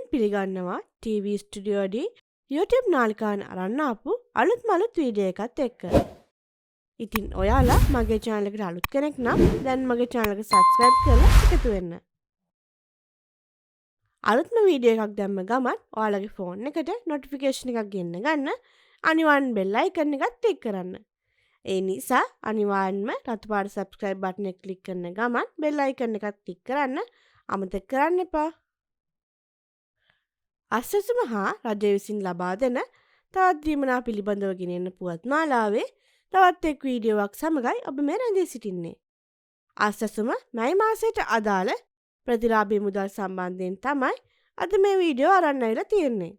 සාදරයෙන් පිළිගන්නවා TV studio D YouTube නාලිකාවෙන් අරන් ආපු අලුත්ම අලුත් වීඩියෝ එකත් එක්ක. ඉතින් ඔයාලා මගේ channel එකට අලුත් කෙනෙක් නම් දැන් මගේ channel එක subscribe කරලා එකතු වෙන්න. අලුත්ම වීඩියෝ එකක් දැම්ම ගමන් ඔයාලගේ ෆෝන් එකට නොටිෆිකේෂන් එකක් ගෙන්න ගන්න අනිවාර්යෙන් බෙල් අයිකන් එකත් ක්ලික් කරන්න. ඒ නිසා අනිවාර්යෙන්ම රතු පාට subscribe button එක ක්ලික් කරන ගමන් බෙල් අයිකන් එකත් ක්ලික් කරන්න අමතක කරන්න එපා. අස්වැසුම හා රජය විසින් ලබා දෙන තවත් දීමනා පිළිබඳව ගෙනෙන පුවත් මාලාවේ තවත් එක් වීඩියෝවක් සමගයි ඔබ මේ රැඳී සිටින්නේ. අස්වැසුම මැයි මාසයට අදාළ ප්‍රතිලාභී මුදල් සම්බන්ධයෙන් තමයි අද මේ වීඩියෝ අරන් ඇවිල්ලා තියෙන්නේ.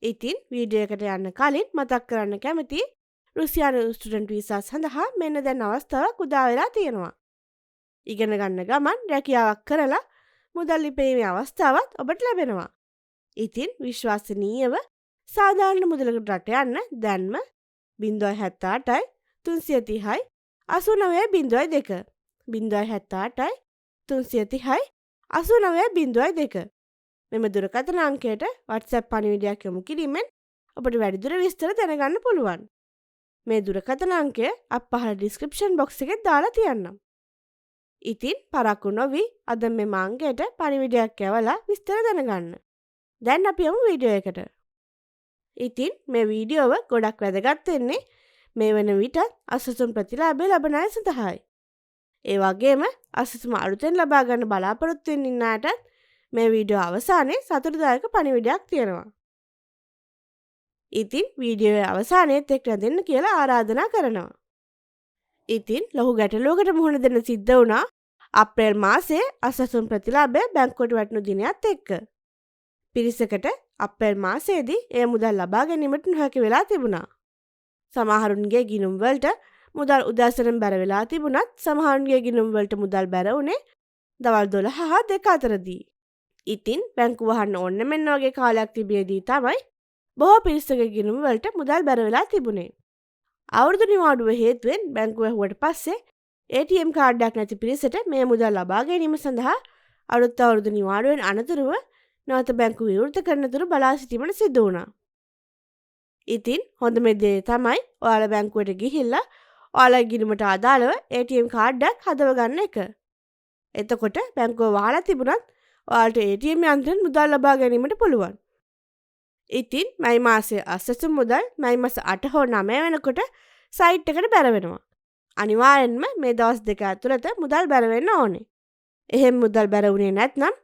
ඉතින් වීඩියෝ එකට යන්න කලින් මතක් කරන්න කැමති, රුසියානු ස්ටුඩන්ට් වීසා සඳහා මෙන්න දැන් අවස්ථාවක් උදා වෙලා තියෙනවා. ඉගෙන ගන්න ගමන් රැකියාවක් කරලා මුදල් ඉපයීමේ අවස්ථාවත් ඔබට ලැබෙනවා. ඉතින් විශ්වාසනීයව සාධාරණ මුදලකට රට යන්න දැන්ම 078යි 330යි 89 02, 078යි 330යි 89 02 මෙම දුරකථන අංකයට WhatsApp පණිවිඩයක් යොමු කිරීමෙන් ඔබට වැඩිදුර විස්තර දැනගන්න පුළුවන්. මේ දුරකථන අංකය අප පහළ ඩිස්ක්‍රිප්ෂන් බොක්ස් එකේ දාලා තියන්නම්. ඉතින් පරක්කු නොවී අද මෙම අංකයට පණිවිඩයක් යවලා විස්තර දැනගන්න. දැන් අපි යමු වීඩියෝ එකට. ඉතින් මේ වීඩියෝව ගොඩක් වැදගත් වෙන්නේ මේ වන විටත් අස්වැසුම් ප්‍රතිලාභය ලබන අය සඳහායි. ඒ වගේම අස්වැසුම අලුතෙන් ලබා ගන්න බලාපොරොත්තු වෙන ඉන්න අයටත් මේ වීඩියෝ අවසානයේ සතුටුදායක පණිවිඩයක් තියෙනවා. ඉතින් වීඩියෝවේ අවසානයේත් එක් රැඳෙන්න කියලා ආරාධනා කරනවා. ඉතින් ලොකු ගැටලුවකට මුහුණ දෙන්න සිද්ධ වුණා අප්‍රේල් මාසයේ අස්වැසුම් ප්‍රතිලාභය බැංකුවට වැටුණු දිනයත් එක්ක. පිරිසකට අප්‍රේල් මාසයේදී එය මුදල් ලබා ගැනීමට නොහැකි වෙලා තිබුණා. සමහරුන්ගේ ගිණුම් වලට මුදල් උදෑසනම බැර වෙලා තිබුණත්, සමහරුන්ගේ ගිණුම් වලට මුදල් බැර වුණේ දවල් 12 හා 2 අතරදී. ඉතින් බැංකු වහන්න ඔන්න මෙන්න වගේ කාලයක් තිබියදී තමයි බොහෝ පිරිසකගේ ගිණුම් වලට මුදල් බැර වෙලා තිබුණේ. අවුරුදු නිවාඩුව හේතුවෙන් බැංකුව වැහුවට පස්සේ ATM කාඩ්ඩයක් නැති පිරිසට මේ මුදල් ලබා ගැනීම සඳහා අලුත් අවුරුදු නිවාඩුවෙන් අනතුරුව නැවත බැංකු විවෘත කරනතුරු බලා සිටීමට සිදු වුණා. ඉතින් හොඳම දේ තමයි ඔයාලා බැංකුවට ගිහිල්ලා ඔයාලගේ ගිණුමට අදාළව ATM කාඩ්ඩයක් හදව ගන්න එක. එතකොට බැංකුව වහලා තිබුණත් ඔයාලට ATM යන්ත්‍රයෙන් මුදල් ලබා ගැනීමට පුළුවන්. ඉතින් මැයි මාසයේ අස්වැසුම් මුදල් මැයි මාස 8 හෝ 9 වෙනකොට සයිට් එකට බැර වෙනවා. අනිවාර්යෙන්ම මේ දවස් 2 ඇතුළත මුදල් බැර වෙන්න ඕනේ. එහෙම මුදල් බැර වුණේ නැත්නම්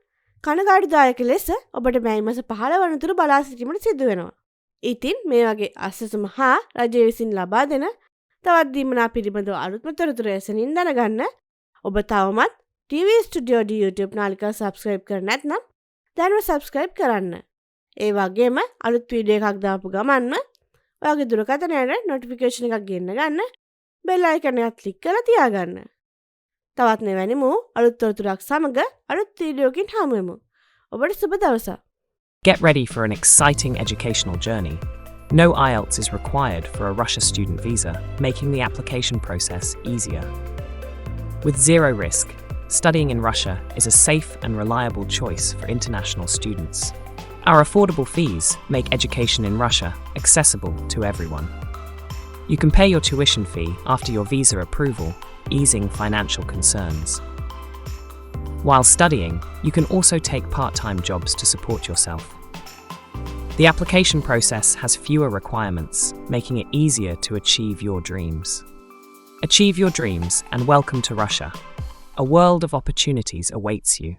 කනගාටුදායක ලෙස ඔබට මැයි මාස 15 වනතුරු බලා සිටීමට සිදු වෙනවා. ඉතින් මේ වගේ අස්වැසුම හා රජය විසින් ලබා දෙන තවත් දීමනා පිළිබඳව අලුත්ම තොරතුරු එසැනින් දැනගන්න ඔබ තවමත් TV studio D YouTube නාලිකාව සබ්ස්ක්‍රයිබ් කර නැත්නම් දැන්ම සබ්ස්ක්‍රයිබ් කරන්න. ඒ වගේම අලුත් වීඩියෝ එකක් දාපු ගමන්ම ඔයාගේ දුරකථනයට නොටිෆිකේෂන් එකක් ගෙන්න ගන්න බෙල් අයිකන් එකත් ක්ලික් කරලා තියාගන්න. තවත් මෙවැනිම වූ අලුත් තොරතුරක් සමග අලුත් වීඩියෝකින් හමු වෙමු. ඔබට සුබ දවසක්. Get ready for an exciting educational journey. No IELTS is required for a Russia student visa, making the application process easier. With zero risk, studying in Russia is a safe and reliable choice for international students. Our affordable fees make education in Russia accessible to everyone. You can pay your tuition fee after your visa approval, easing financial concerns. While studying, you can also take part time jobs to support yourself. The application process has fewer requirements, making it easier to achieve your dreams. Achieve your dreams and welcome to Russia. A world of opportunities awaits you.